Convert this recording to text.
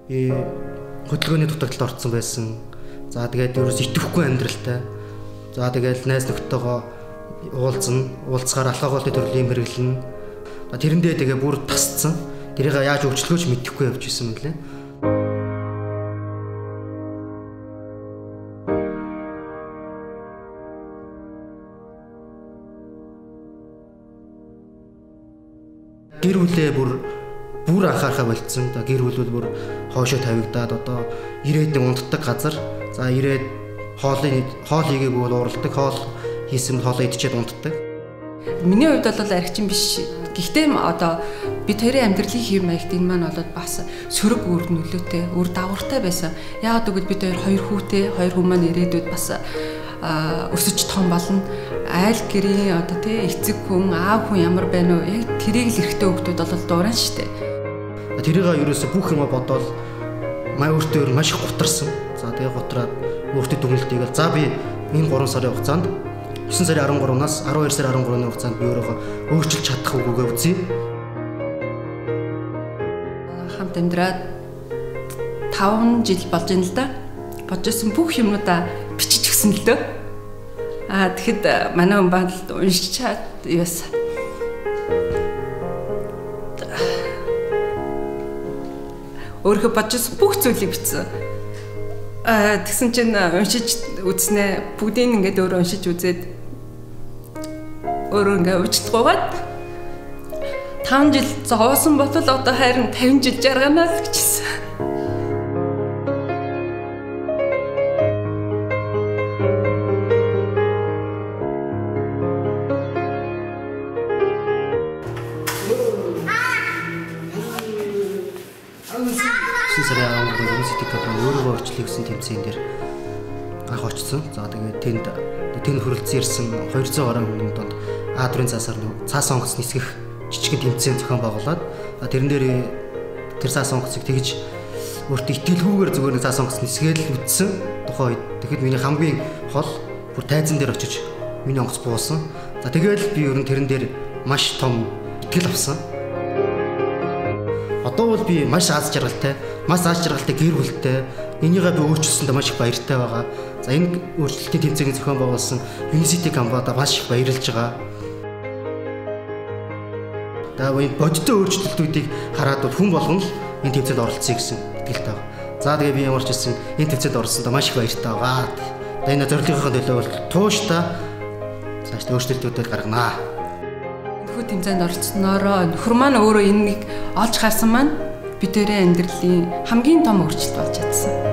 Хөдөлгөөний дутагдалд орцсон байсан. За тэгээд ерөөс итгэхгүй амьдралтай. За тэгээд найз нөхдөйгөө уулзна. Уулзахаар алкоголын төрлийн хэрэглэнэ. Тэрэндээ тэгээ бүр тасцсан. Тэрийг яаж өөрчлөхөөч мэдэхгүй явж исэн мөлий. Гэр бүлээ бүр анхаарахаа болцсон. Гэр бүл бүр хоошоо тавигдаад одоо ирээд нэг унтдаг газар. За ирээд хоол хийгээгүй бол ууралдаг, хоол хийсэн хоолоо идчихэд унтдаг. Миний хувьд бол архичин биш. Гэхдээ одоо бид хоёрын амьдралын хэв маягт энэ маань бол бас сөрөг үр нөлөөтэй, үр дагавартай байсан. Яагаад гэвэл бид хоёр хүүтэй, хоёр хүн маань ирээдүйд бас өсөж том болно. Айл гэрийн одоо тий эцэг хүн, аав хүн ямар байна вэ? Яг тэрийг л эрэгтэй хүүхдүүд бол дуурайна шүү дээ. Тэрийг ерөөсө бүх юма бодоол маа өөртөө маш их гутарсан. За тэгээ гутраад өөртөө дүгнэлт хийгээл. За би энэ 3 сарын хугацаанд 9 сарын 13-наас 12 сарын 13-ны хугацаанд би өөрийгөө өөрчилж чадах үгүйгээ үзье. Хамт амьдраад 5 жил болж байна л да. Бодож исэн бүх юмнуудаа бичиж өгсөн л дөө. Аа тэгэхэд манай хүн баал уншичаад юусан. Өөрийнхөө бодож исэн бүх зүйлийг бичсэн. Аа тэгсэн чинь уншиж үзнэ. Бүгдийг ингээд өөрөө уншиж үзээд өөрөө ингээд уучлахгүйгээд 5 жил зовоосон болол одоо харин 50 жил жарганаа л гэжсэн. Сарын 13-нд Unicity компани өөрийгөө өөрчлөе гэсэн тэмцээн дээр анх очсон. За тэгээд тэнд хүрэлцэн ирсэн 200 гаруй хүний донд А4-ын цаасаар цаас онгоц нисгэх жижигхэн тэмцээн зохион байгуулад тэрэн дээр тэр цаас онгоцыг тэгж өөртөө итгэлгүйгээр зүгээр нэг цаас онгоц нисгээл үтсэн тухайн үед. Тэгэхэд миний хамгийн хол бүр тайзан дээр очиж миний онгоц буусан. За тэгэл би ер нь тэрэн дээр маш том итгэл авсан. Одоо бол би маш аз жаргалтай, маш аз жаргалтай гэр бүлтэй. Энийгээ би өөрчилсөндөө маш их баяртай байгаа. За энэ өөрчлөлтийн тэмцээний зохион байгуулсан Unicity компанид маш их баярлж байгаа. За энэ бодиттой өөрчлөлтүүдийг хараад бол хүн болгон л энэ тэмцээнд оролцъё гэсэн итгэлтэй байгаа. За тэгээ би ямар ч байсан энэ тэмцээнд оролцсондоо маш их баяртай байгаа. Одоо энэ зорилгынхаа төлөө бол тууштай цааш өөрчлөлтүүдийг гарганаа. Нөхөр тэмцээнд оролцсоноороо нөхөр маань өөрөө энэнийг олж харсан маань бид хоёрын амьдралын хамгийн том өөрчлөлт болж чадсан.